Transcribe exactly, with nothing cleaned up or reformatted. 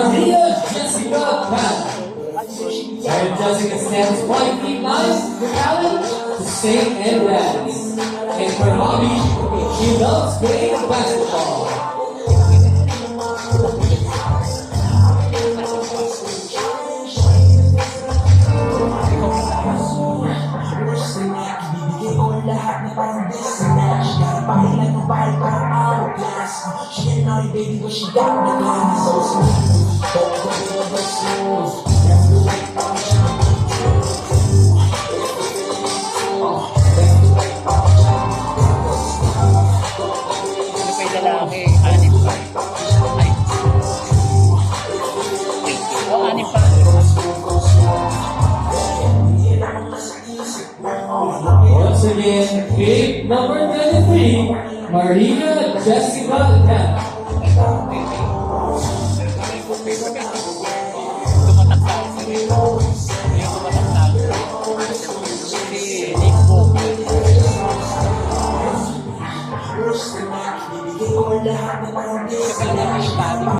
Maria Jessica Tan. Maria Jessica stands five feet nine, with talent to sing and dance. And her hobby, she loves playing basketball. Ibibigay ko lahat na parang this and that. She got a body like a body, parang hourglass. She annoyed, baby, but she got the class. So smooth, over, over, smooth. Left to right, up, jump. Ano pa yung lalaki? Anim pa. Ay. Wait. Oh, anim pa. Once again, pick number twenty-three, Maria Jessica Tan. Tumatak sa akin. Yung tumatak sa akin. Si Nick Bo. Siya pala yung bago.